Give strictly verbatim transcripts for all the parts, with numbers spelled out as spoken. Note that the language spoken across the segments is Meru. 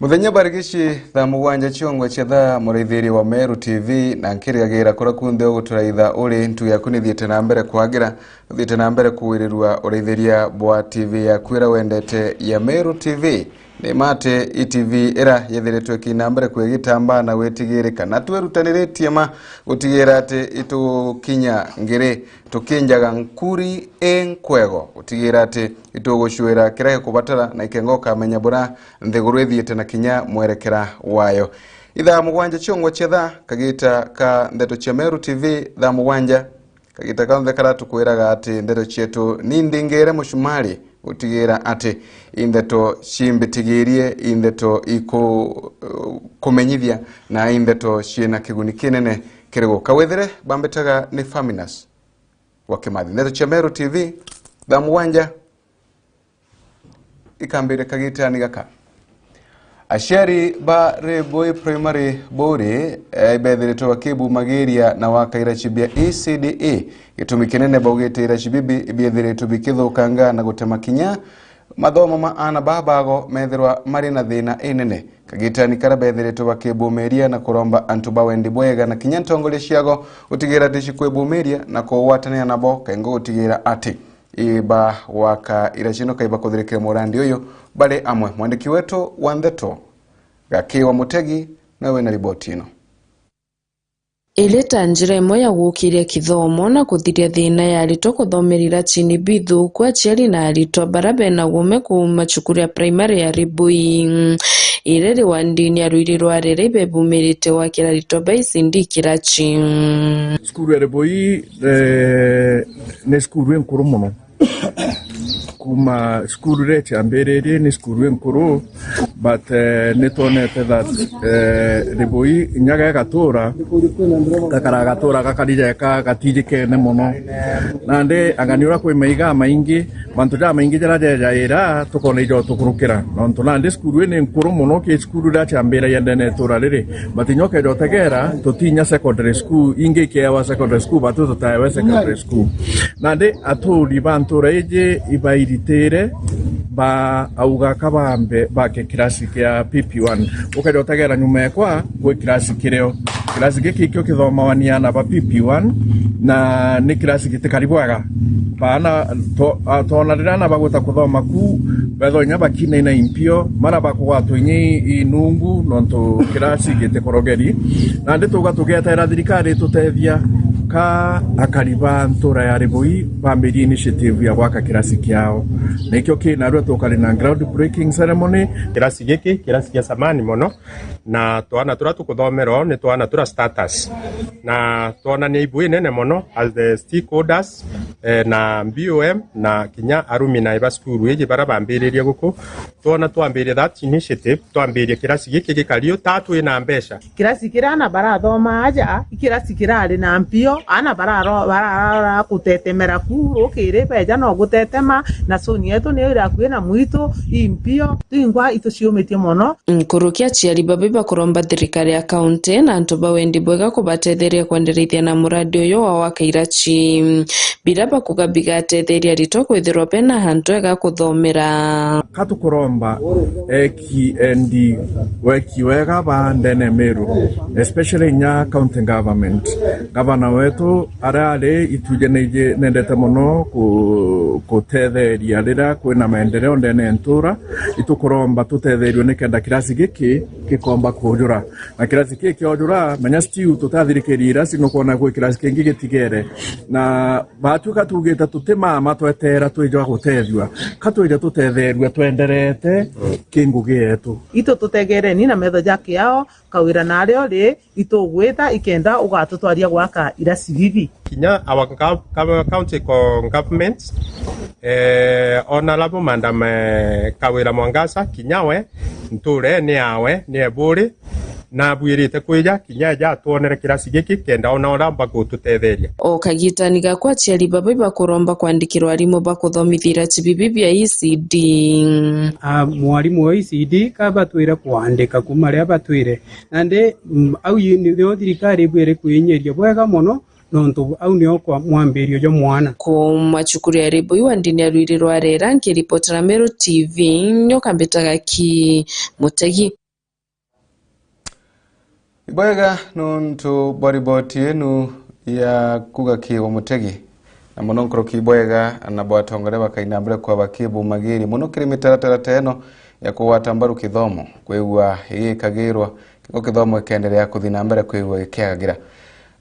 Muthenya barigici thaa mugwanja ciongwa cia thaa, muraithiria wa Meru T V, na nkirigagira kuria kunthe uguturaitha uri, ntugi yaku nithiite na mbere kwagira, uthiite na mbere kuwirirua uraithiria bwa T V yaku iria wendete ya Meru T V. Ni ma ati i T V iria yethiritwe ikina mbere kwigitambaa na gwitigirika, na twerutaniritie ma gutigira ati itugukinya ngiri tukinjaga nkuri i nkwego, gutigira ati itugucuira kiria gikubatara, na ikenga ukamenya buria nthiguru ithiite na kinya mwerekera wayo. Ithaa mugwanja ciongwa cia thaa, kagita ka ndeto cia Meru T V, thaa mugwanja. Kagita kaonthe karia tukwiraga ati ndeto cietu ni ndingire mucumari, gutigira ati i ndeto cimbitigirie, i ndeto iku-, kumenyithia, na i ndeto ciina kiguni kinene kirigu. Kawethire bambitaga ni Faminas wa Kimathi. Ndeto cia Meru T V, thaa mugwanja. Ikambire kagitani gaka. Aciari ba Ribui Primary Buri, eh, ibethiritwe bakibumagiria na waka iraci bia E C D E. Gitumi kinene baugite iraci bibi ibiethiritwe bikithukanga na gutema kinya mathomo ma aana ba bago methirwa mari na thina inene. Kagitani karia bethiritwe bakibumiria na kuromba antu ba wendi bwega na kinya ntongoria ciago gutigira ati cikwibumiria na kugwatanira nabo, kengo gutigira ati iba gwaka iraci no kaiba kuthirikira murandi uyu bari amwe. Mwandiki wetu wa ndeto, Gaki wa Mutegi, nawe wina riboti ino. Iri ta njira imwe ya gukiria kithomo na kuthiria thina ya aritwa kuthomera iracini bithuku, aciari na aritwa bara bena gume kuuma cukuru ya primary ya Ribui. Iri riwandini ya Ruiri rwa Rere ibebumirite gwakira aritwa ba E C D kiraci. Cukuru ya Ribui, eh, ni cukuru inkuru mono. Kuma cukuru iria ciambiririe ni cukuru inkuru, but, eh, ni twonete that, eh, Ribui inya gagatura, gakara gatura gakari jeka gatijikene mono. Nandi anga ni uria kwi maiga maingi, mantu jamaingi jaria jejaira tukona ijo tukurukira. Nontu nandi cukuru ii ni nkuru mono ki cukuru iria ciambiragia ndene itura riri. But inya ukeja utegera, tutinya secondary school, ingi ikeewa secondary school, batu tutaewe secondary school. Nandi aturi ba ntura iji ibairitire, ba auga kabambe bake kirasi kia P P one. Ukeja utegera nyuma ekwa, gwi kirasi kirio. Kirasi giki kio kithomawa ni aana ba P P one, na ni kirasi gitikari bwega. Baana to-, a-, twona riria aana bagwita kuthoma ku, bethwa inya bakinaina impio, mara bakugwatwa inya i-, inungu, nontu kirasi gitikorogeri. Nandi tuga tugietera thirikari itutethia ka akari ba ntura ya Ribui bambirie initiative ya gwaka kirasi kiao. Nikio ki narua tukari na ground breaking ceremony. Kirasi giki, kirasi kia samani mono, na twana turia tukuthomera oo ni twana turia starters, na twonania ibu inene mono as the stakeholders, eh, na B O M na kinya alumni ba cukuru iji baria bambiririe guku. Twona twambirie that initiative, twambirie kirasi giki gikari uu, taa twina mbeca. Kirasi kiria aana barathoma aja, i kirasi kirari na mpio, aana bararo-, bararora gutetemera ku rukiri, beja no gutetema, na soni yetu niyo iri akui na mwitu, i mpio, twingwa ituciumitie mono. Nkuruki aciari babi bakuromba thirikari ya kaunti na antu ba wendi bwega kubatetheria kwendereithia na muradi uyu wa gwaka iraci, biria bakuga bigatetheria aritwa kwithirwa bena hantu hega kuthomera. Ka tukuromba eki endi weki wega ba ndene Meru, especially inya county government. Gavana wetu aria ari, ituje niji nendete mono ku-, kutetheria riria kwina maendeleo ndene ya ntura. Itukuromba tutetherio nikenda kirasi giki gikomba kujura. Na kirasi giki kiojura, menya still tutathirikiria irasi, nukwona gwi kirasi kingi gitigere. Na batuika tugite tutimama twetera twija gutethua, ka twija tutetheriwe twenderete ki ngugi yetu. Itu tutegereni na metho ja kiao, kawira nario ri, itugwita ikenda ugatutwaria gwaka iraci bibi. Kinya our gov-, gov-, county co-, government, eh, Honourable Madam, eh, Kawira Mwangaza, kinya we, nture ni yawe, ni eburi, na abuirite kwija, kinya eja atwonere kirasi giki, kenda ona ora mbagututetheria. O kagitani gakwa, aciari baba ibakuromba kwandikirwa arimu bakuthomithia iraci bibi bia E C D. A, mwarimu wa E C D kabatwire kwandika kuma riria batwire. Nandi, mm, au i-, ni-, nio thirikari ibwire kwinyiria bwega mono, nontu au nio kwa mwambirio jwa mwana. Kuma cukuru ya Ribui wa ndini ya Rwiri rwa Rera, nkiripotera Meru T V, nyoka mbitaga ki Mutegi. Ibwega nuntu bwa riboti yenu ya kuga kiigo mutegi, na mono nkuruki ibwega na bwa atongoria bakaina mbere kwa bakibumagiria mono kiri mitaratara ta ino ya kugwata mbaru kithomo, kwigua igikagirwa, kigo kithomo gikenderea kuthi na mbere kwigua gikiagagira.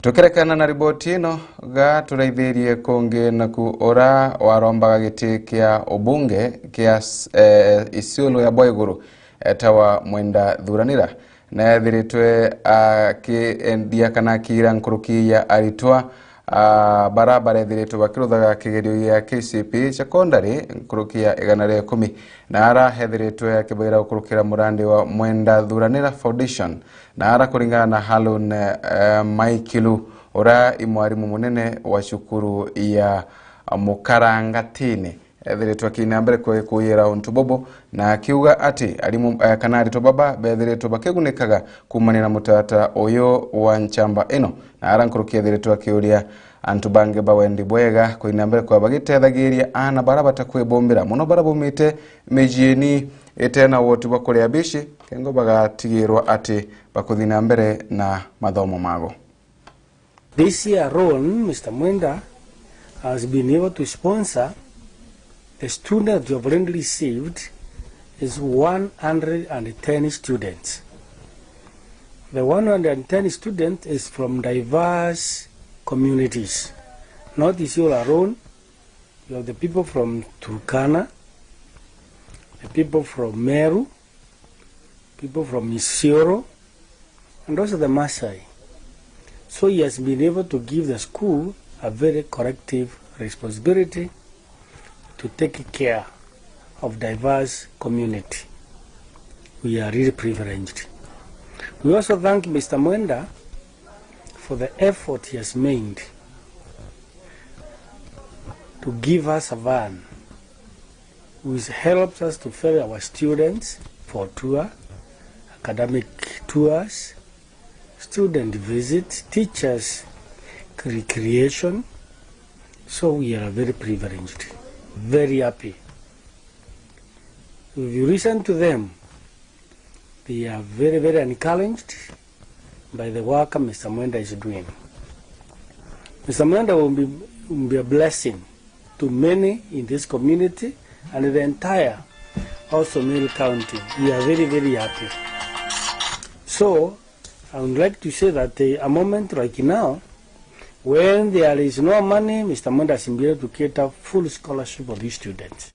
Tukirekana na riboti ino, ga turaithirie kungi naku ura warombaga giti kia ubunge kia s-, eh, Isiolo ya Bwaiguru, etawa Mwenda Thuranira, na ethiritwe akiendia kana akiira nkuruki ya aritwa, ah, bara barethiritwe bakiruthaga kigerio gia K C P secondary nkuruki ya igana ria ikumi, na ara ethiritwe akibaira gukurukira murandi wa Mwenda Thuranira Foundation, na ara kuringana na Harun, eh, Maikilu, ura i mwarimu munene wa cukuru ya Mukarangatini, ethiritwe akiina mbere kwe-, kuyira untu bubu, na akiuga ati arimu, eh, kana aritwa baba bethiritwe bakigunikaga kuumania na mutaratara uyu wa nchamba ino, na ara nkuruki ethiritwe akiuria antu bangi ba wendi bwega kuina mbere kwa bagitethagiria aana bara batakwibumbira, mono bara bumite mijiini itena woti bwa kuria bici, kengo bagatigirwa ati bakuthi na mbere na mathomo mago. This year alone, Mister Mwenda has been able to sponsor the student that you have already received is one hundred and ten students. The one hundred and ten students is from diverse communities, not Isiolo alone. You have the people from Turkana, the people from Meru, people from Isiolo, and also the Maasai. So he has been able to give the school a very collective responsibility to take care of diverse community. We are really privileged. We also thank Mister Mwenda for the effort he has made to give us a van which helps us to ferry our students for tour, academic tours, student visits, teachers, recreation. So we are very privileged, very happy. If you listen to them, they are very, very encouraged by the work Mister Mwenda is doing. Mister Mwenda will be, will be a blessing to many in this community and the entire also Meru County. We are very, very happy. So, I would like to say that, eh, a moment like now, when there is no money, Mister Mwenda has been able to cater full scholarship for these students.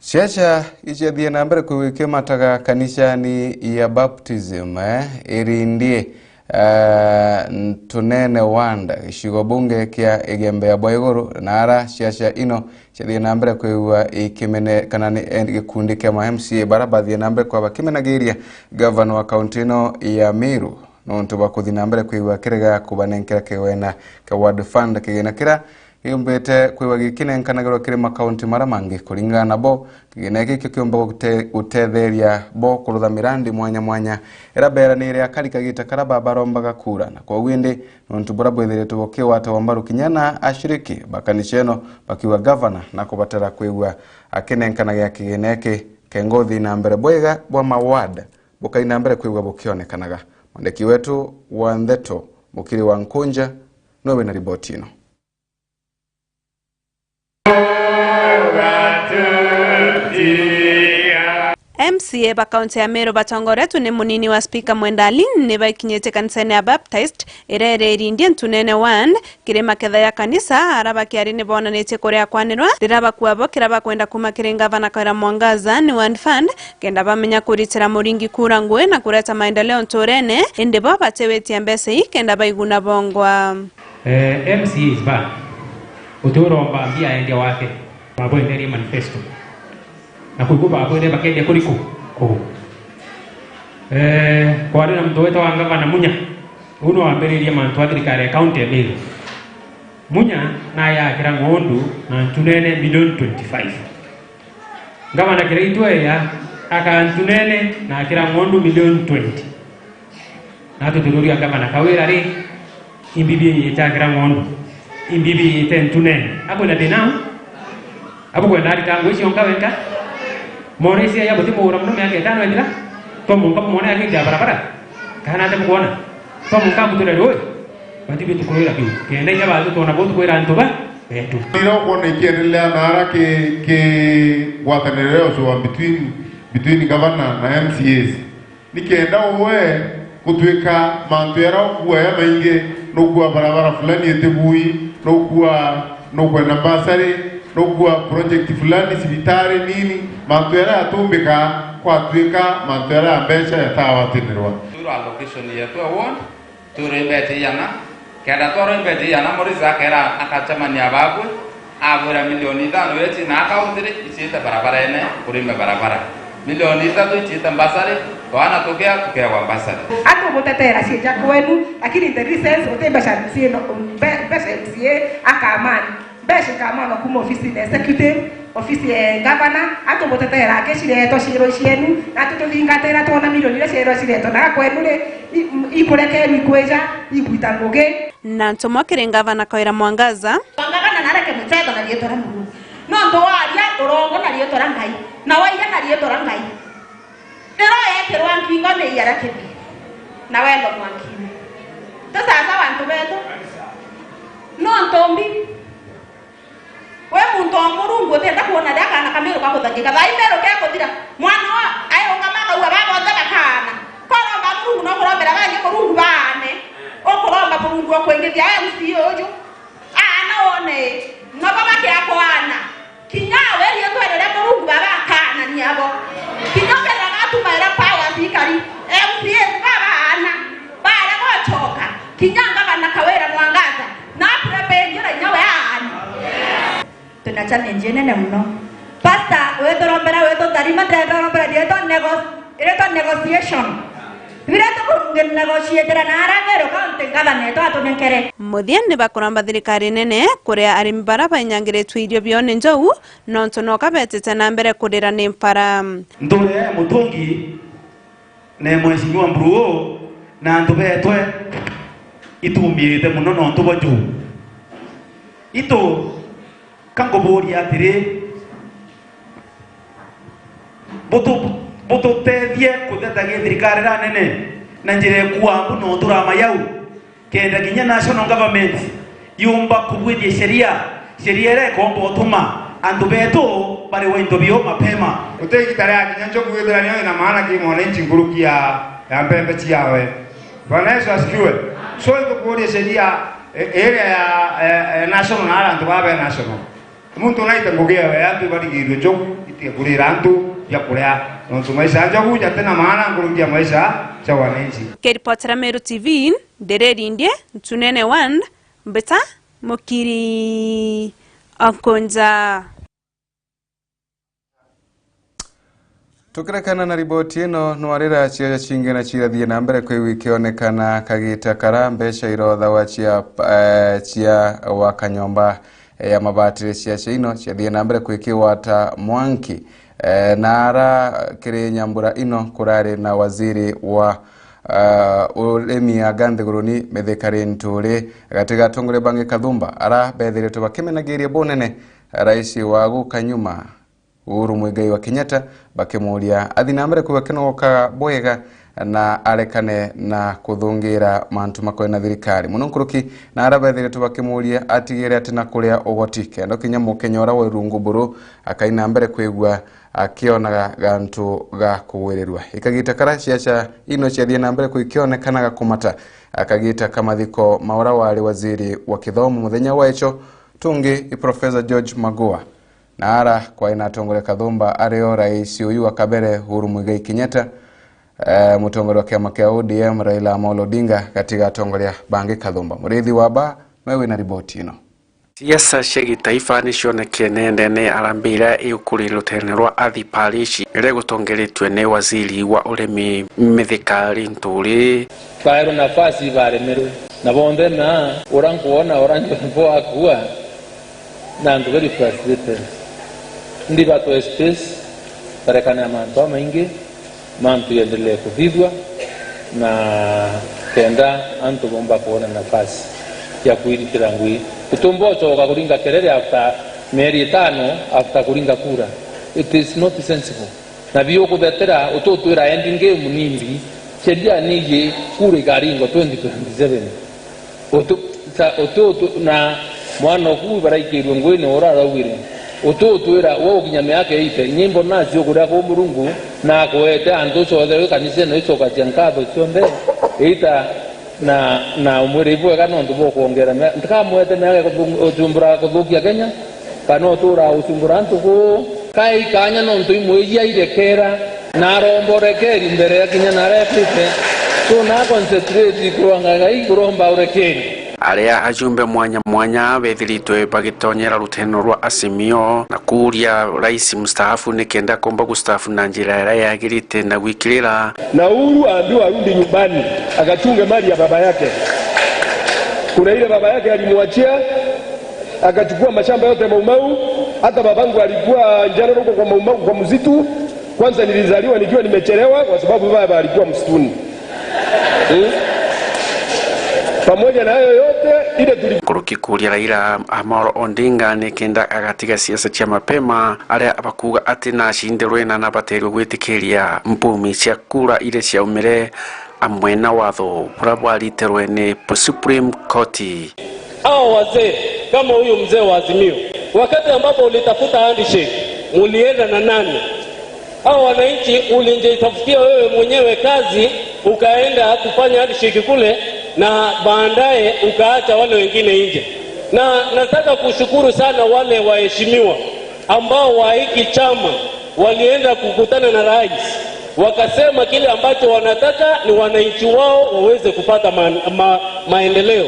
Ciaca iciathie na mbere kwigua ikimataga kanisani ya baptism, eh, irindie, eh, Ntunene Ward, gicigo bunge kia Igembe ya Bwaiguru, na ara ciaca ino ciathie na mbere kwigua ikimene-, kana ni, eh, gikundi kia ma M C A bara bathie na mbere kwa bakimenagiria gavana wa kaunti ino ya Meru, nontu bwa kuthi na mbere kwigua kirega kubanenkera kigwena kia Ward Fund, kigina kira giumbite kwigua gikinenkanagirwa kiri makaunti mara mangi. Kuringana nabo, kigina giki kio kiumba gute-, gutetheria bo kurutha mirandi mwanya mwanya ira beranire akari kagita kara babarombaga kura, na kwoguo indi nontu bura bwithiritwe bukigwatagwa mbaru kinya na ashiriki ba kanisa ino bakiuga gavana na kubatara kwigua akinenkanagia kigina giki kenga uthii na mbere bwega bwa ma ward bukaina mbere kwigua bukionekanaga. Mwandiki wetu wa ndeto, Mukiri wa Nkunja, niwe wina riboti ino. M C A ba kaunti ya Meru batongoretwe ni munini wa spika Mwenda Alin ni baikinyite kanisene ya Baptist iria iri Irindie Ntunene Ward, kiri maketha ya kanisa, ara bakiari ni bonanitie kuria kwanirwa riria bakua bo kira bakwenda kuma kiri ngavana Kawira Mwangaza ni Ward Fund, kenda bamenya kuritira muringi kura ngui na kureta maendeleo nturene, indi bo batiwitie mbeca ii kenda baiguna bongwa. Eh, M C As ba uti uromba mbia endia wake, babwenderie manifesto. Na kuigua babwire bakendia kuriku? Kuu. Eh, kwari na muntu wetagwa Ngavana Munya. Uu niwe wambiririe mantu a thirikari ya kaunti ya Meru. Munya naye akira ng'ondu na Ntunene milioni twenty-five. Ngavana Kiraitu eya aka Ntunene na akira ng'ondu milioni twenty. Na tutururia ngavana Kawira ri, imbibi iyite akira ng'ondu, imbibi iyite Ntunene. Akwina thina u? Abukwenda arita ngui cionka wenka? Mone cia ya buti mugura muno miaka itano ethira? Twamunka mumone agite ya barabara? Kana ate mukwona? Twa munka mutire rui, bati bitu kurira kiu. Kenda inya bantu twona bo tukwira antu ba, betu. Ira ukwona ikiendelea na ara ki, ki ngwataniro ya ucua between, between governor na M C As. Ni kenda uwe gutwika mantu yara ukua ya maingi, nukua barabara fulani itibui, nukua, nukwenda mbasari, nukua project fulani, cibitari nini, mantu yara yatumbika kwatwika mantu yara ya mbeca yatawatinirwa. Through allocation yetu ya ward, twirwe mbeti igana, kenda twarwa mbeti igana, Morris akera akacemania babwe, abwira milioni ithano iria ciina akaunti ri, iciite barabarene, kurime barabara. Milioni ithatu iciite mbasari, twana tukia tukewa mbasari. Atugutetera cieja kwenu, lakini in the recent uti mbeca M C A no, mbe-, mbeca M C A akamani. Mbeca ikamana kuma ofisi ya executive, ofisi ya governor, atugutetera aki ciretwa ciirwa cienu, na atututhingatira twona milioni iria ciirwa ciretwa na kwenu ri, i-, ikurekerwa ikwija, igwita ngugi. Na ntumwa kiri ngavana Kawira Mwangaza. Ngavana nareke muchetho na riitwa ria Murungu. Nontu waria urongo na riitwa ria Ngai, na waiya na riitwa ria Ngai. Riria weekirwa nkingo ni iara kibi, na wendwa mwankine. Ti sawa sawa antu betu. Nontu mbi, we muntu wa Murungu utienda kwona riria kaana ka Meru gakuthangika. Thaa ii Meru kekuthira, mwana wa airungama akauga, "Baba onthe bakaana." Koromba Murungu no kurombera bangi Murungu baane. Ukuromba Murungu o kwingithia M C A uju. Aana wone, nobo bakia kwaana. Kinya we riitwa riria Murungu baba akaanania bo. Kinya ukethira gatumaira power thirikari, M C As baba aana, baria gochoka. Kinya ngavana Kawira Mwangaza, na apure benjira inya we aani. Twina challenge inene muno. Pastor, witurombera, witutharima, ndenda urombera riitwa nego-, riitwa negotiation. Biria tukunegociatira na ara Meru County governor twatunenkere. Muthia ni bakuromba thirikari nene kuria arimi bara bainyangiritwe irio biao ni njou, nontu noka betite na mbere kurira ni mpara. Ntuura ya Mutungi na Mheshimiwa Mburu na antu betwe itumiite muno nontu bwa njou. Itu Ka ngubuuria atiri, butu-, bututethie kutetagia thirikari iria nene na njira ikua mbu nontu ra mayau, kenda kinya national government yumba kubwithia sheria, sheria iria ikomba utuma antu betu bariwa into biao mapema. Guti igita riakinya njogu withira niyo ina maana ki mwananchi nkuruki ya, ya mbembe ciawe. Bwana Yesu asifiwe. So itukuuria sheria, e, iria ya, e, e, national na ara antu baa be national. Muntu naite ngugi ewe antu ibarigirue njogu itige kurira antu bia kuria, nontu maisha ya njogu jatina maana nkuruki ya maisha ja wananchi. Kiripotera Meru T V, Ndiriri Ndie, Ntunene One, Mbita Mukiri Okunja. Tukirekana na riboti ino, nwarira ciaja cingi na cirathie na mbere kwigua ikionekana kagita kara mbeca irothawa cia, eh, cia gwaka nyomba ya mabati. Ciaca ino ciathie na mbere kwikigwata mwanki, eh, na ara kiri nyambura ino kurari na waziri wa, eh, urimi anga nthiguruni Mithika Linturi, gati ga atongoria bangi kathumba ara bethiritwe bakimenagiria bunene rais wa guka nyuma Uhuru Muigai wa Kenyatta, bakimuuria athi na mbere kwigua kinogokaga bwega na arekane na kuthungira mantu makoe na thirikari. Muno nkuruki na ara bethiritwe bakimuuria atigire ati na kuria ugoti, kenda kinya Mukenya uria wa irungu buru akai na mbere kwigua akionaga gantu ga kugwirirua. Ikagita kara ciaca ino ciathie na mbere kwikionekanaga kumata, akagita kamathiko ma uria wari waziri wa kithomo muthenya wa icho, tungi i Professor George Magoha. Na ara kwai na atongoria kathumba ario rais uyu wa kabere Uhuru Muigai Kenyatta, eh, mutongoria wa kiama kia O D M Raila Amolo Odinga, gati ga atongoria bangi kathumba. Murithi wa Ba, noe wina riboti ino. Siasa cia gitaifa ni cionekene ndene ya harambee iria igukurirwo rutene rwa Athi Parish, iria igutongeretue ni waziri wa urimi Mithika Linturi. Baerwo nafasi baremerwe, na bonthe na ura nkwona ura njongo akua. Na antu very frustrated. Ndi batwe space, barekane na mantu jamaingi, mantu yendelee kuthithua, na kenda antu bomba kwona nafasi ya kwiritira ngui. Utumba ucoka kuringa kelele after mieri itano after kuringa kura. It is not sensible. Na biukuthetera ututwira ending game ni mbi, Sheria ni iji, kura ikaringwa twenty twenty-seven. Utu-, ta-, utu-, utu-, na mwana oku baraikirwe nguine ura araugire, utu utwira, we ukinya miaka eighty, nyimbo nacio kuria ku Murungu na akuete antu ucothera wi kanisa ino icokacia nkatho cionthe, ita na, na umwire ibwega nontu bwa kuongera mia-, ntikamwete miaka ya kuthu-, ucumbura kuthukia Kenya, kana utura ucumbura antu kuu. Kai kanya nontu imwiji airekera, na aromborekeri mbere ya kinya na arepite. So na concentrate kurwa Ngai, kuromba urekeri. Aria ajumbe mwanya mwanya bethiritwe bagitonyera ruteno rwa Azimio na kuria rais mstaafu nikenda komba gustaafu na njira iria yagirite na gwikirira. Na Uhuru aambiwa arudi nyumbani, akachunge mali ya baba yake. Kuna ile baba yake alimwachia, akachukua mashamba yote Mau Mau. Hata babangu alikuwa general huko kwa Mau Mau, kwa msitu. Kwanza nilizaliwa nikiwa nimechelewa kwa sababu baba alikuwa msituni. Hmm? Pamoja na hayo yote, ile tuli- Nkuruki kuria Raila Amolo Odinga nikenda agatiga siasa cia mapema, aria bakuuga ati nacindirwe na nabateerwe gwitikiria mpumi cia kura iria ciaumire amwe na watho buria bwaritirwe ni Supreme Court. Hao wazee, kama huyu mzee wa Azimio, wakati ambapo ulitafuta handshake, mulienda na nani? Hao wananchi ulijitafutia wewe mwenyewe kazi, ukaenda kufanya handshake kule, na baadaye ukaacha wale wengine nje. Na nataka kushukuru sana wale waheshimiwa ambao wa hiki chama walienda kukutana na rais, wakasema kile ambacho wanataka ni wananchi wao waweze kupata ma-, ma-, maendeleo.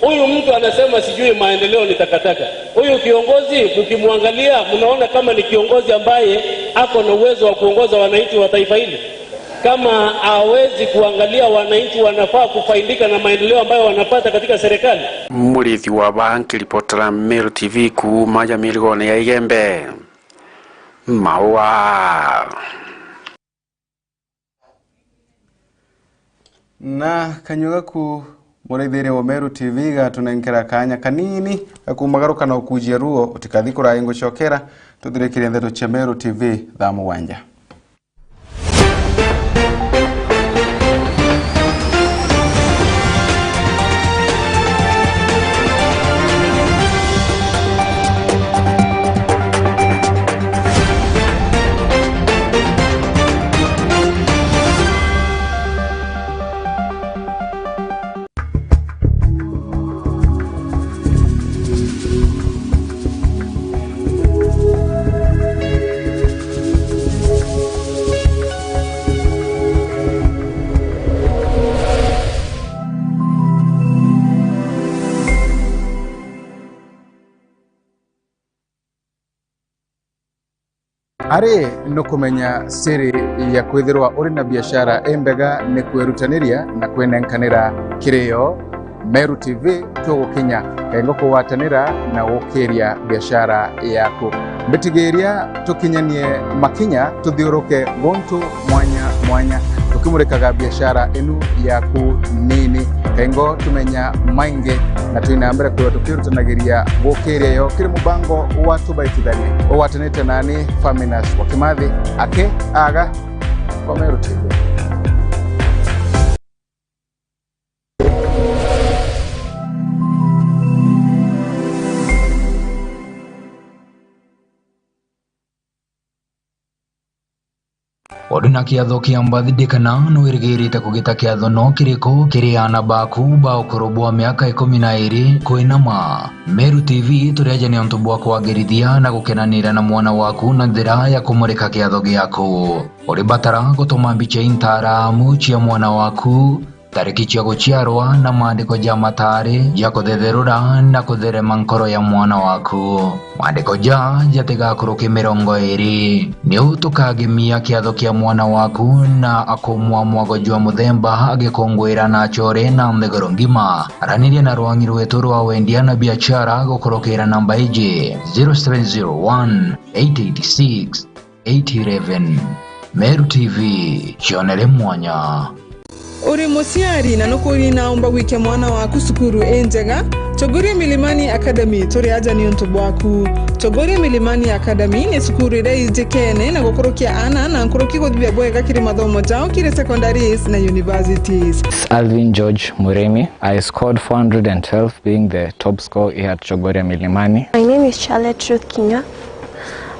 Huyu mtu anasema sijui maendeleo ni takataka. Huyu kiongozi, mkimwangalia, mnaona kama ni kiongozi ambaye ako na uwezo wa kuongoza wananchi wa taifa hili? Kama hawezi kuangalia wananchi wanafaa kufaidika na maendeleo ambayo wanapata katika serikali? Murithi wa ba nkiripotera Meru T V kuuma Jamirigone ya Igembe, Maua. Na kanyua gaku, muraithiria wa Meru T V, gatunenkera kaanya kanini ga kumagaruka na ukujia ruo. Utikathi kurai ngucokera, tuthirikirie ndeto cia Meru T V thaa mugwanja. Ari nukumenya siri ya kwithirwa uri na biashara imbega ni kwirutaniria na kwinenkanira kiri yo. Meru T V tugukinya kaingo kugwatanira na gukiria biashara yaku. Mbitigiria tukinyanie makinya tuthiuruke guntu mwanya mwanya, tukimurikaga biashara inu yaku nini. Kaingo tumenya maingi na twina mbere kwithirwa tukirutanagiria gukiria yo kiri mubango wa Tubaitithanie. Ugwatanite nani Faminas wa Kimathi, aki aga kwa Meru T V. Uri na kiatho kia birthday kana nwirigirite kugita kiatho no kiriku kiri aana baku ba ukuru bwa miaka ikumi na iiri kwinama? Meru T V turiaja ni untu bwa kwagirithia na gukenanira na mwana waku na njira ya kumurika kiatho giaku. Uribatara gutuma mbica intaramu cia mwana waku, tariki cia guciarwa na maandiko ja mataari ja kuthetherura na kutherema nkoro ya mwana waku. Maandiko ja jatigakuruke mirongo iiri. Niu tukagemia kiatho kia mwana waku na akumwa mwago jwa muthemba agikunguira na achore na nthiguru ngima. Araniria na rwangi rwetu rwa wendia na biashara gukurukira namba iji, zero seven zero one, eight eight six, eight eleven. Meru T V, cionere mwanya. Uri muciari na nukuri naumba gwikia mwana waku cukuru injega? Chogoria Milimani Academy turi aja niuntu bwaku. Chogoria Milimani Academy ni cukuru iria ijikene na gukurukia aana na nkuruki guthithia bwega kiri mathomo jao kiri secondaries na universities. Alvin George Murimi. I scored four hundred and twelve, being the top score here at Chogoria Milimani. My name is Charlotte Ruth Kinya.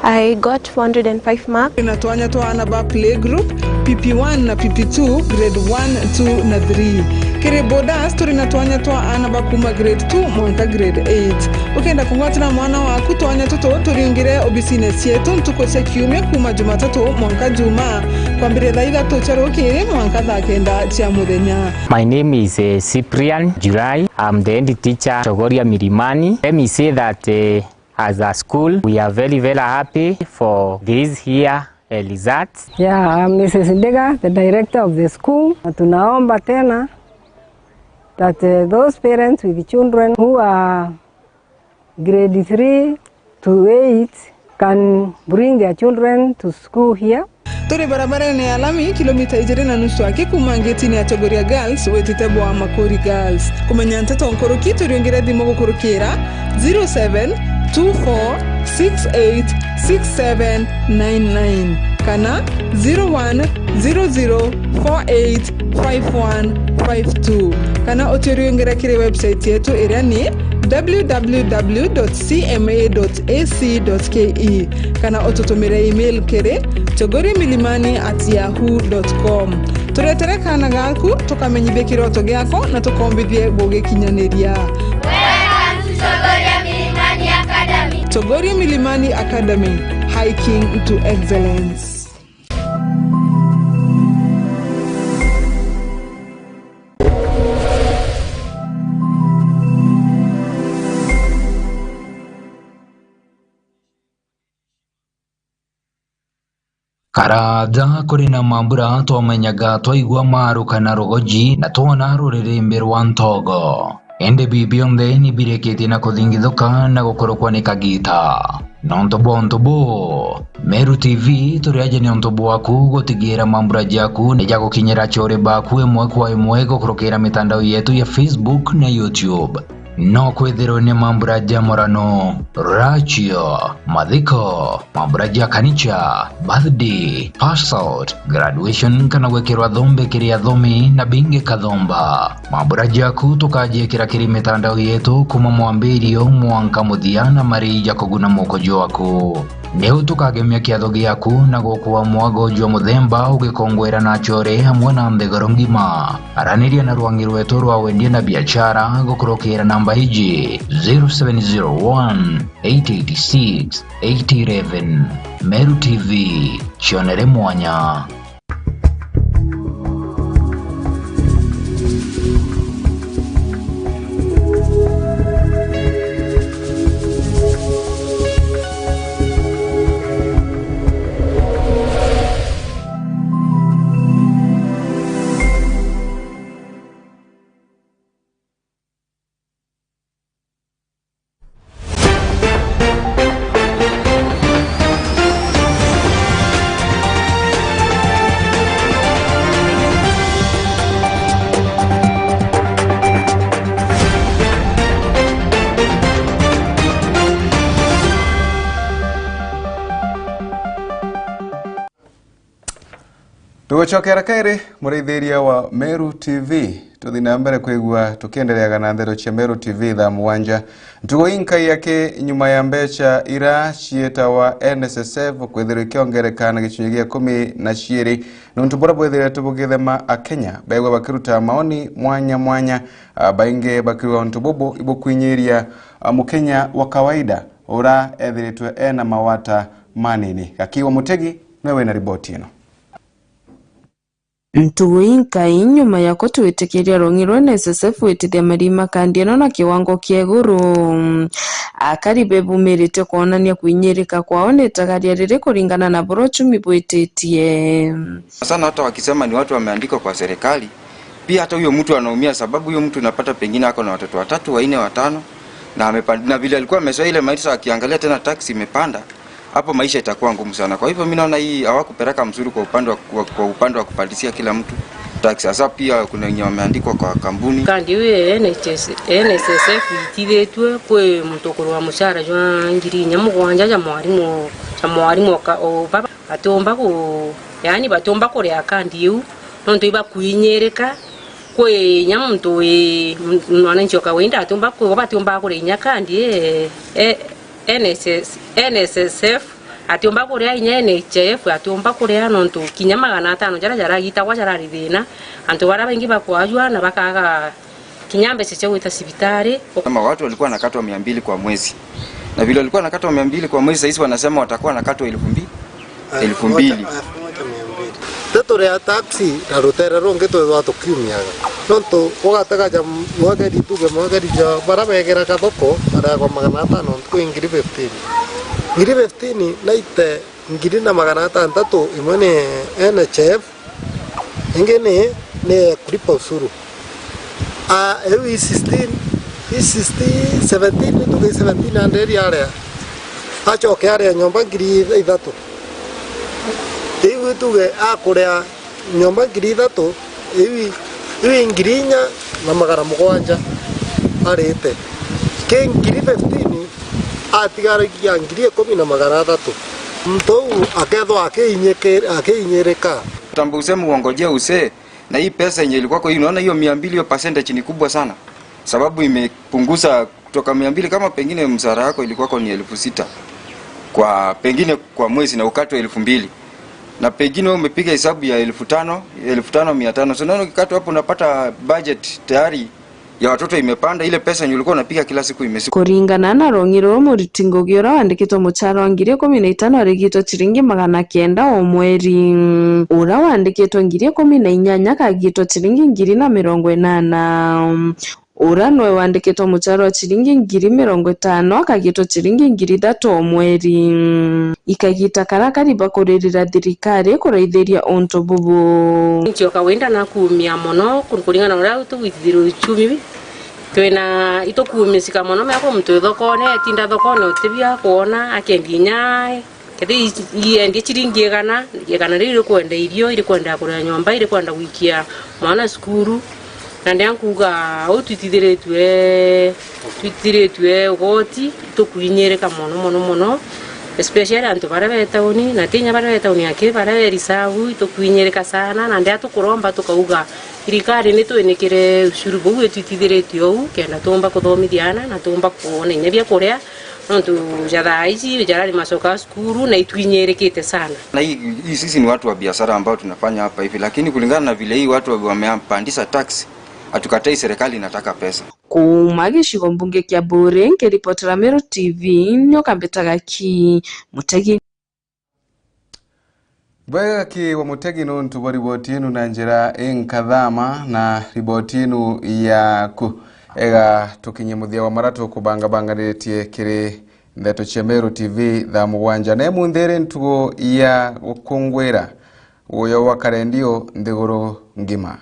I got four hundred and five marks. Turi na twanya twa aana ba playgroup, P P one na P P two, grade one, two na three. Kiri boarders, turi na twanya twa aana ba kuma grade two mwanka grade eight. Ukenda kugwatira mwana waku twanya tutu, turiungire obisine cietu ntuku cia kiumia kuma Jumatatu mwanka Jumaa, kwambiria thaa ithatu cia rukiri mwanka thaa kenda cia muthenya. My name is, eh, Cyprian July. I'm the head teacher Chogoria Milimani. Let me say that, eh, as a school, we are very, very happy for this year, eh, results. Yeah, I'm Missus Ndiga, the director of the school. Na tunaomba tena that, eh, those parents with children who are grade three to eight can bring their children to school here. Turi barabarene ya lami, kilomita ijiri na nusu aki kuma ngetini ya Chogoria Girls witite bwa Makuri Girls. Kumenya nteto nkuruki, turiungire thimu gukurukira zero seven two four six eight six seven nine nine kana zero one zero zero four eight five one five two, kana uturiungire kiri website yetu iria ni w w w dot c m a dot a c dot k e, kana ututumire email kiri chogoria milimani at yahoo dot com. Turetere kaana gaku, tukamenyithie kiroto giako na tukombithie gugikinyaniria. Welcome to Chogoria Milimani Academy. Chogoria Milimani Academy, hiking to excellence. Karaja kuri na mambura twamenyaga twaigua maru kana rugoji na twona ruririmbi rwa ntogo. Indi bi bionthe ni birikitie na kuthingithuka na gukurukwa ni kagita. Nontu bwa untu buu, Meru T V turi aja ni untu bwaku gutigira mambura jaku ni jagukinyira acori baku imwe kwa imwe gukurukira mitandao yetu ya Facebook na YouTube. No kwithirwe ni mambura ja murano, ratio, mathiko, mambura ja kanicha, birthday, pass out, graduation kana gwikirwa thombe kiri athomi na bingi kathomba. Mambura jaku tukajiikira kiri mitandao yetu kuma mwambirio mwanka muthia na mari ja kuguna muko jwaku. Niu tukagemia kiatho giaku na gukua mwago jwa muthemba ugikongwera na achore amwe na nthiguru ngima. Araniria na rwangi rwetu rwa wendia na biachara gukurukira namba iji, zero seven zero one, eight eight six, eight eleven. Meru T V, cionere mwanya. Tugucokera kairi, muraithiria wa Meru T V. Tuthi na mbere kwigua tukiendereaga na ndeto cia Meru T V thaa mugwanja. Ntugo inkai aki nyuma ya mbeca ira cietawa N S S F kwithirwa ikiongereka na gicunji gia kumi na ciiri, nontu buria bwithiritwe bugithema Akenya begwa bakiruta maoni mwanya mwanya, a, baingi bakiuga untu bubu ibukwinyiria, a, Mukenya wa kawaida ura ethiritwe ena mawata manini. Gakiwa Mutegi niwe wina riboti ino. Ntugu inkai nyuma ya kutwitikiria rong'i rwa N S S F gwitithia marima kandi ino na kiwango kia iguru, akari bebumirite kwonania kwinyirika kwao ni itagaria riri kuringana na buria uchumi bwititie. Sana hata wakisema ni watu wameandikwa kwa serikali, pia hata huyo mtu anaumia, sababu huyo mtu unapata pengine ako na watoto watatu, wanne, watano, na amepa-, na vile alikuwa amezoea ile maisha, akiangalia tena tax imepanda, hapo maisha itakuwa ngumu sana. Kwa hivyo mimi naona hii hawakupeleka mzuri kwa upande wa, kwa, kwa upande wa kupandishia kila mtu. Tax, hasa pia kuna wenye wameandikwa kwa kampuni. Kandi iu ya N H S, N S S F itithitue kwi muntu ukurwa mucara jwa ngiri inya mugwanja ja mwarimu, ja mwarimu oka, o baba, batiumba ku, yaani batiumba kuria kandi iu, nontu ibakuinyirika. Kwi inya muntu wi, mwananchi o kawaida atiumba ku, batiumba kuria inya kandi e, e, N S S, N S S F, atiumba kuria inya N H I F, atiumba kuria nontu kinya magana atano jaria jaragitagwa jarari thina, antu baria baingi bakwajua na bakaga kinya mbeca cia gwita cibitari. Kama watu walikuwa wanakatwa mia mbili kwa mwezi, na vile walikuwa wanakatwa mia mbili kwa mwezi, saizi wanasema watakuwa wanakatwa elfu mbili. Elfu mbili. Elfu moja mia mbili. Ti turia taxi na rutere rungi twithwa tukiumiaga. Nontu ugatega ja mwegeri, tuge mwegeri ja baria begeraga thoko, bareagwa magana atano ntuku i ngiri fifteen. Ngiri fifteen naite ngiri na magana atantatu, imwe ni N H I F, ingi ni, ni ya kulipa ushuru. Ah, iu i sixteen, i sixteen, seventeen, tuge i seventeen hundred aria. Acoke aria nyomba ngiri ithatu. Iu tuge akuria nyomba ngiri ithatu, iu i, iu i ngiri inya na magana mugwanja arite. Ki ngiri fifteen, atigaragia ngiri ikumi na magana athatu. Muntu uu akethwa akiinyiki-, akiinyirika. Tambo useme uongojea usee, na hii pesa yenye ilikuwa kwa hii, unaona hiyo mia mbili, hiyo percentage ni kubwa sana, sababu imepunguza kutoka mia mbili, kama pengine mshahara yako ilikuwa kwa ni elfu sita kwa, pengine kwa mwezi, na ukatwe elfu mbili, na pengine wewe umepiga hesabu ya elfu tano, elfu tano mia tano. So unaona ukikatwa hapo unapata budget tayari ya watoto imepanda, ile pesa yenye ulikuwa unapiga kila siku imeshuka. Kuringana na rong'i ruru, muriti ngugi ura wandikitwe muchara wa ngiri ikumi na itano arigitwe chiringi magana kenda o mweri. Ura wandikitwe ngiri ikumi na inyanya akagitwe chiringi ngiri na mirongo inana. Ura nwe wandikitwe muchara wa chiringi ngiri mirongo itano akagitwe chiringi ngiri ithatu o mweri. Ikagita karia kari bakuririra thirikari kuraithiria untu bubu. Ncio kawaida nakuumia mono, ku-, kuringana na uria tugwitithirwe uchumi, twina, itukuumisika mono, mea kwa muntu wi thokone, etinda thokone utibia kwona, akendia inya, kethira i-, iendia chiringi igana, igana riu irikwenda irio, irikwenda kuria nyomba, irikwenda gwikia mwana cukuru. Na ndia nkuuga uu twitithiritue, twitithiritue ugoti, itukuinyirika mono, mono, mono, especially antu baria be tauni, na ti inya baria be tauni aki, baria be risagu, itukuinyirika sana, na ndia tukuromba tukauga thirikari nitwinikire ushuru buu itwitithiritue uu, kenda tuumba kuthomithia aana, na tuumba kwona inya bia kuria, nontu ja thaa ici jarari macoka cukuru na itwinyirikite sana. Na hii, hii sisi ni watu wa biashara ambao tunafanya hapa hivi, lakini kulingana na vile hii watu wamepandisha tax, hatukatai, serikali inataka pesa. Kuuma gicigo mbunge kia Buuri, nkiripotera Meru T V, nyoka mbitaga ki Mutegi. Bwega ki wa Mutegi nontu bwa riboti inu na njira inkathama na riboti inu yaku. Ega tukinye muthia wa mara tukubangabanganitie kiri ndeto cia Meru T V thaa mugwanja. Na imunthi iri ntugo ya gukungwira uyo wa karendio nthiguru ngima.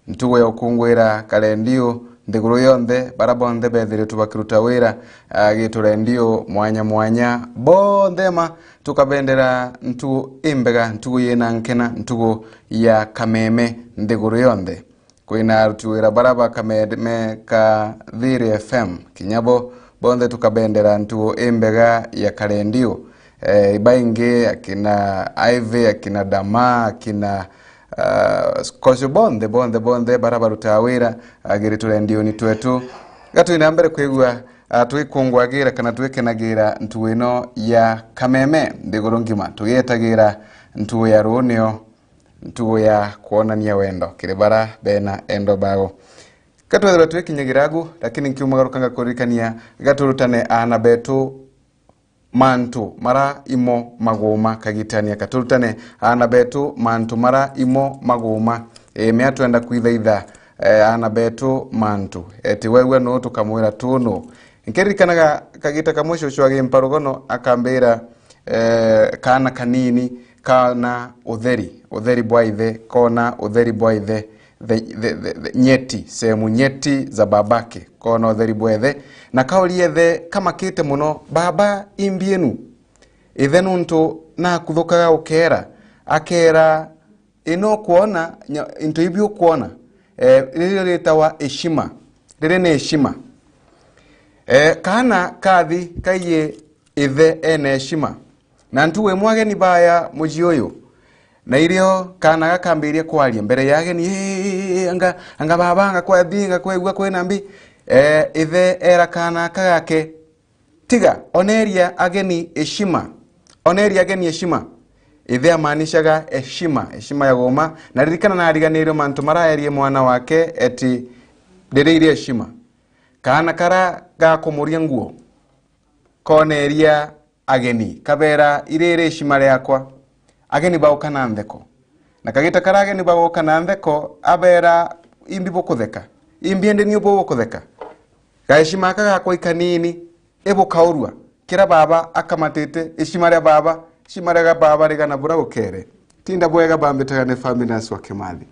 Ntugo ya gukungwira karendio nthiguru yonthe, bara bonthe bethiritwe bakiruta wira, ah, gitu rendio mwanya mwanya, bonthe ma tukabendera ntugo imbega, ntugo yina nkena, ntugo ya kameme nthiguru yonthe. Kwina aruti wira bara ba kameme ka Thiri F M, kinya bo bonthe tukabendera ntugo imbega ya karendio. Eh, baingi akina Ivy, akina Dama, akina, ah, Scotia, bonthe, bonthe, bonthe bara barutaa wira, ah, giri turendioni twetu. Ga twina mbere kwigua, ah, twikungwagira kana twikenagira ntugo ino ya kameme nthiguru ngima, tugietagira ntugo ya ruu nio ntugo ya kwonania wendo kiri bara bena endo bao. Ka twethirwa twikinyagira agu, lakini nkiumagaruka ngakuririkania, ga turutane aana betu mantu mara imo maguma kagitania. Ka turutane aana betu mantu mara imo maguma. Ii, mea twenda kwithaitha, eh, aana betu mantu. Eti wegua nuu tukamwira tu nuu. Nkiririkanaga kagita kamwe cucu agimpa rugono akambira, eh, kaana kanini, kaona utheri, utheri bwa ithe, koona utheri bwa ithe, the, the, the, the nyeti, sehemu nyeti za babake, koona utheri bwa ithe, na kauria ithe kamakite mono, "Baba, imbi inu?" Ithe nuntu nakuthukaga ukeera, akeera, ino ukwona, nya-, into ibi ukwona, eh, ririo ritawa heshima. Riri ni heshima. Eh, kaana kathi kaiyie ithe ena heshima. Na ntugu imwe ageni baya mucii uyu, na irio kaana gakambiria kwaria mbere ya ageni, "Ii, anga, anga baba, anga kwathi, anga kwigua kwina mbi." Eh, ithe era kaana aka gake, "Tiga, oneria ageni heshima. Oneria ageni heshima." Ithe amaanishaga heshima, heshima ya guma. Na ririkana, nariganirwe mantu maraerie mwana wake eti, "Ndiriirie heshima." Kaana kara gakumuria nguo, koneria ageni, kabera, "Iriri heshima riakwa." Ageni bauka na ntheko. Na kagita kara ageni bagoka na ntheko, abera, "Imbi bukutheka? Imbi indi niu bukutheka?" Gaheshima aka gakwa ikanini, ibukaurua. Kira baba akamatite, heshima ria baba, heshima ria baba rigana bura ukere. Tinda bwega, bambitaga ni Faminas wa Kimathi.